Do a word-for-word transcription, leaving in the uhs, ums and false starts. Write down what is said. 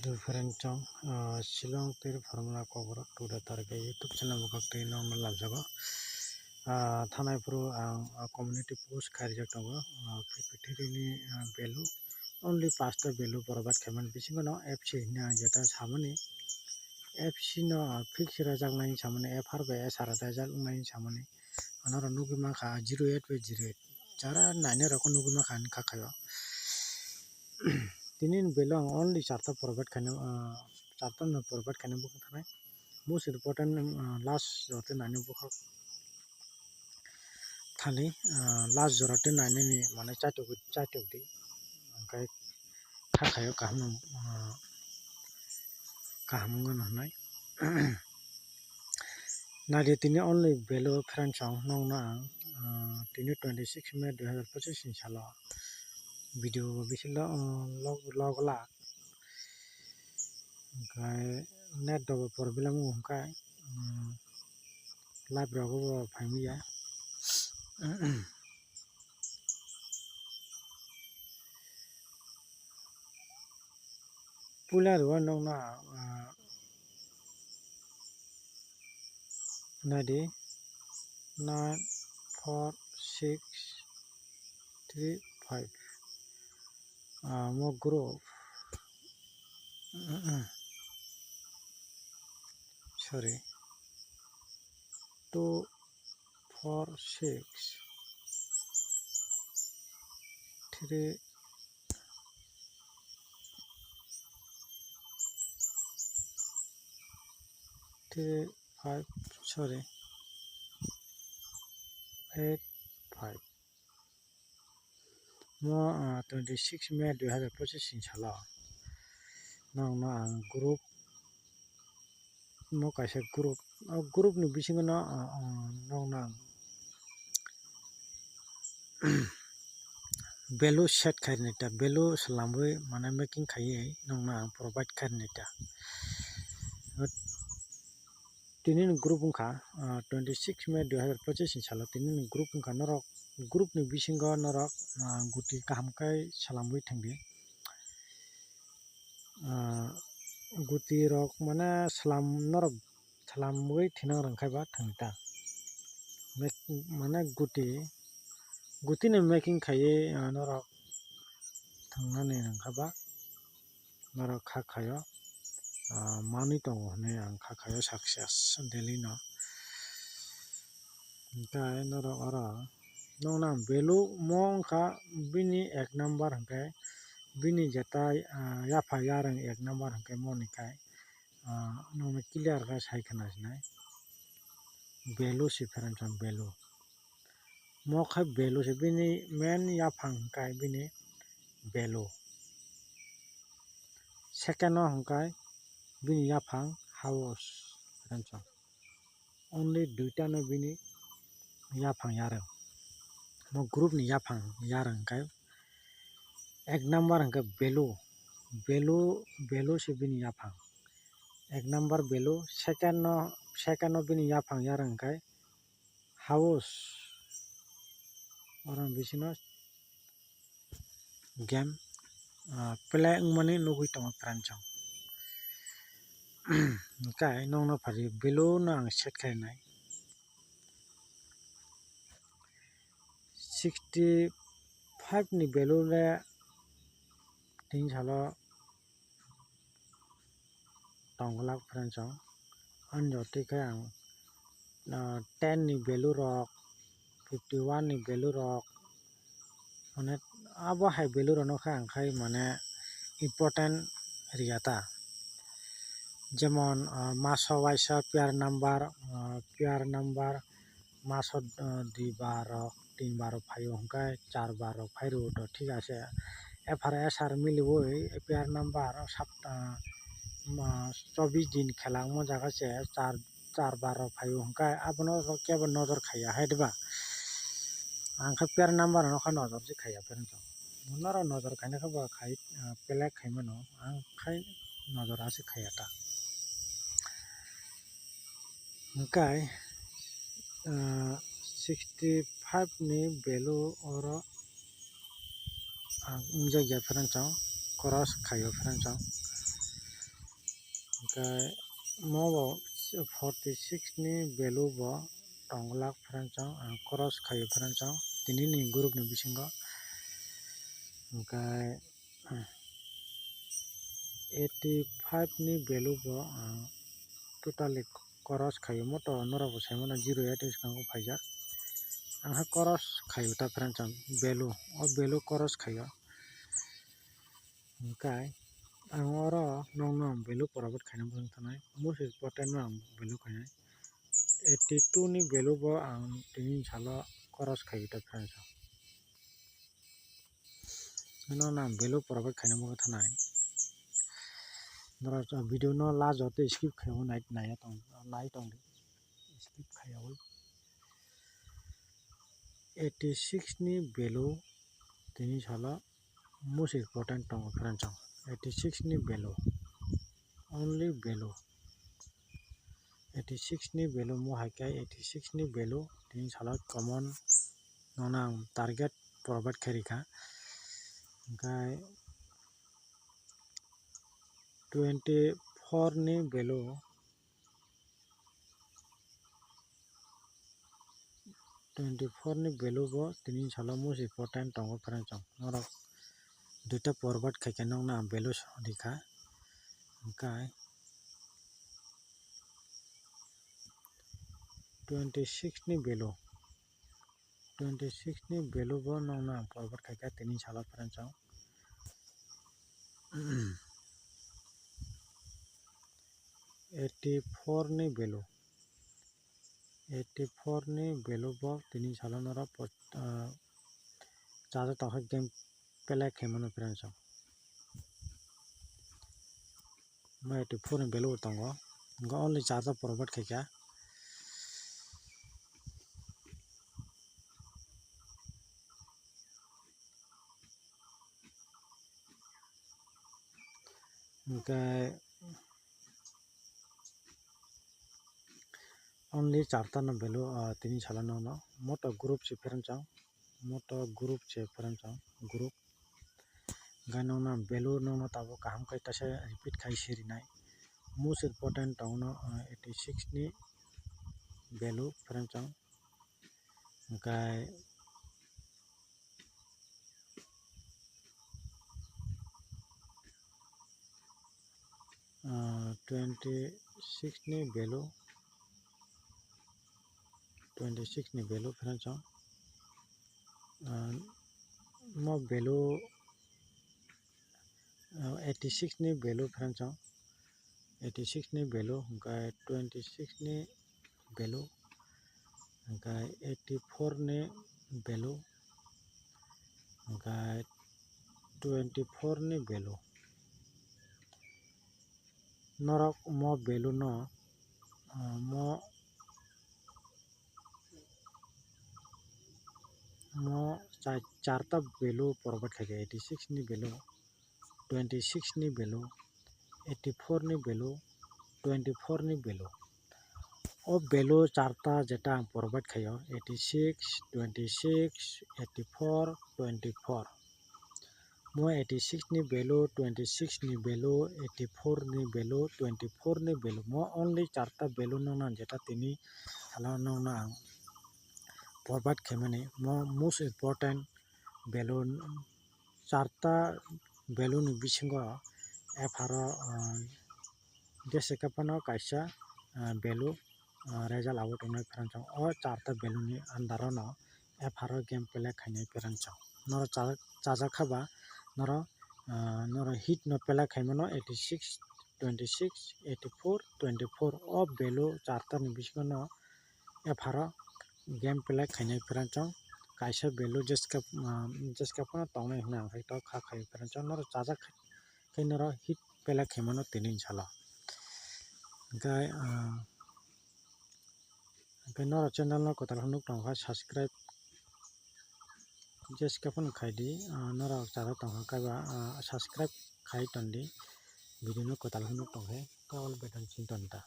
Hello friend chong, ah, Shillong tei Formula Kokborok today tarikh YouTube channel bwkhak twi nokno lamjago. Ah, thanai phuru ang, ah, community post kharijak tongo, ah, P P three ni, ah, value, only pasta value provide khaimani bisingo no F C hinwi ang jeta samani, F C no, ah, fix rwjaknai samani, F R bai S R rwjaknai samani, anoro nugwi mankha zero eight bai zero eight, jara nainai rokno nugwi mankha ani kha khaio. Tini ni value ang only charta provide khaina, ah, charta no provide khaina bwkhak thanai. Most important, ah, last jora tei nainai bwkhak thani, ah, last jora tei nainai ni mane chaitok, chaitok di. Hwnkhe kha khaio kaham no, ah, kaham wngmano hwnwi. Naidi tini only value friend chong nokno ang, ah, tini twenty six May dui hazar pochisni salo video bo bisingo, ah, log, log lak. Hwnkhe net rok bo problem wng kha, um, live rok bo phaimaya. Puila rw nokna, ah, naidi nine four six three five, ah, mo group, sorry, two four six three three five, sorry, eight five. Mo, ah, twenty six May dui hazar pochisni salo nokno ang group, mo kaisa group, o group ni bisingo no, ah, ah, nokno ang value set khainai ta, value swlamwi mane making khaiwi nokno ang provide khainai ta. Tini ni group wngkha, ah, twenty six May dui hazar pochisni salo tini ni group wngkha norok, group ni bisingo norok, ah, guti kaham khe swlamwi thangdi. Ah, guti rok mane swlam norok swlamwi thinang rwngkhai ba thangta. Mane guti, guti ni making khaiwi, ah, norok thangnani rwngkha ba norok kha khaio, ah, manwi tongo hwnwi ang kha khaio success daily no. Hwnkhe norok oro nokna value mo wngkha bini ek number hwnkhe bini jetai, ah, yapha yarwng ek number hwnkhe moni khai, ah, nokno clear khe sai khna sinai value se friend chong value. Mo khe value se bini main yaphang hwnkhe bini value. Second o hwnkhe bini yaphang house friend chong. Only duita no bini yaphang yarwng. Mo group ni yaphang yarwng hwnkhe ek number hwnkhe value, value, value se bini yaphang. Ek number value, second no, second no bini yaphang yarwng hwnkhe house. Oro bisino game, ah, play wngmani nugwi tongo friend chong. Hwnkhe nokno pari value no ang set khainai. Sixty five ni value le tini salo tongglak friend chong. Ani jotoi khe ang, ah, ten ni value rok, fifty one ni value rok, mane abo hai value rok no khe ang khai mane important riya ta. Jemon, ah, maso waisa pair number, ah, pair number maso, ah, dui bar rok, tin bar rok phaio hwnkhe char bar rok phai rw to thik ase. F R S R miliwi pair number sat, ah, ma, chobbish din khela wngma jaga se char, char bar rok phaio hwnkhe abono kebo nojor khaiya hai diba? Ang khe pair number no khe nojor se khaiya friend chong. Norok nojor khaina khe bo khai, ah, play khai mano, ang khai nojor aswk khaiya ta. Hwnkhe, ah, sixty five ni value oro ang wngjakya friend chong, cross khaio friend chong. Hwnkhe mo bo forty six ni value bo tong lak phrang chong, ang cross khaio phrang chong tini ni group ni bisingo. Hwnkhe eighty five ni value bo ang totally cross khaio, moto norok bo sai mano zero eight wngkha phaijak. Ang ha cross khaio ta phrang chong value, o value cross khaio. Hwnkhe ang oro nokno ang value provide khaina muchung thanai, most important no ang value khainai. Eighty two ni value bo ang tini salo cross khaio ta phrang chong. Hino na value provide khaina muchung thanai. Norok video no last joto skip khaiwi nai, nai tong, nai tong di. Skip khaiwi. Eighty six ni value tini salo most important tongo phrang chong. Eighty six ni value. Only value. Eighty six ni value mo hai khe eighty six ni value tini salo common nokno ang target provide khairikha. Hwnkhe twenty four ni value, twenty four ni value bo tini salo most important tongo phrang chong. Norok duita provide khaikhe nokno ang value rikha. Hwnkhe twenty six ni value, twenty six ni value bo nokno ang provide khaikha tini salo phrang chong. Eighty four ni value, eighty four ni value bo tini salo norok po-, ah, chajakha game play khaimano phrang chong. Mo eighty four ni value tongo, hwnkhe only charta provide khaikha. Hwnkhe only charta no value, ah, tini salo nokno moto group se phrang chong. Moto group se phrang chong, group. Hwnkhe nokno value nokno tabuk kaham khe teisa repeat khai sirinai. Most important tongo no, ah, eighty six ni value phrang chong. Hwnkhe ah, twenty six ni value, twenty six ni value phrang chong. Ah, mo value, ah, eighty six ni value phrang chong, eighty six ni value, hwnkhe twenty six ni value, hwnkhe eighty four ni value, hwnkhe twenty four ni value. Norok mo value no, ah, mo, mo cha-, charta value provide khaikha, eighty six ni value, twenty six ni value, eighty four ni value, twenty four ni value. O value charta jeta ang provide khaio, eighty six, twenty six, eighty four, twenty four. Mo eighty six ni value, twenty six ni value, eighty four ni value, twenty four ni value. Mo only charta value nokno ang jeta tini salo nokno ang provide khaimani. Mo most important value, charta value ni bisingo epharo, ah, jesa khe phano kaisa, ah, value, ah, result abo tongnai phrang chong. O charta value ni under o no epharo game play khainai phrang chong. Norok chajak, chajak kha ba norok, ah, norok hit no play khaimano eighty six, twenty six, eighty four, twenty four. O value charta ni bisingo no epharo game play khainai phrang chong. Kaisa value jesa khe, ah, jesa khe phano tongnai hwnwi ang kha khai phrang chong. Norok chajak khe norok hit play khaimano tini salo. Hwnkhe, ah, hwnkhe norok channel no kwtal khe nuk tong kha, subscribe jesa khe phano khai di, ah, norok chajak tong kha kaiba, ah, subscribe khai ton di, video no kwtal khe nuk tong khe, khe all button sing ton ta.